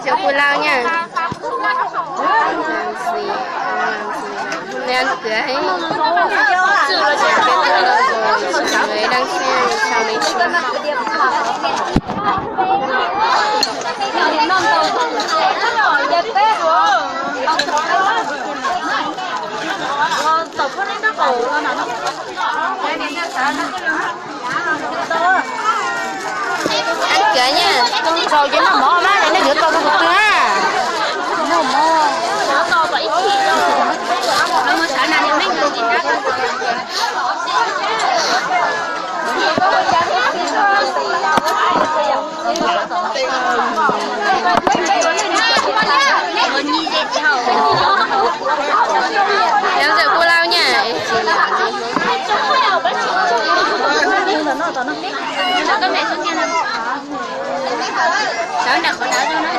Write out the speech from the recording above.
Cov kuv lau nha. Nws ăn kưa heev. Peb tuaj los tsis tau ib leeg xwb, sau li tsis Ăn kưa nha. Txaus ces noj mov mas nej yuav tau tus twg na? Nyob ntawm kuv lau nha. Sawv nram qhov dav zoo na.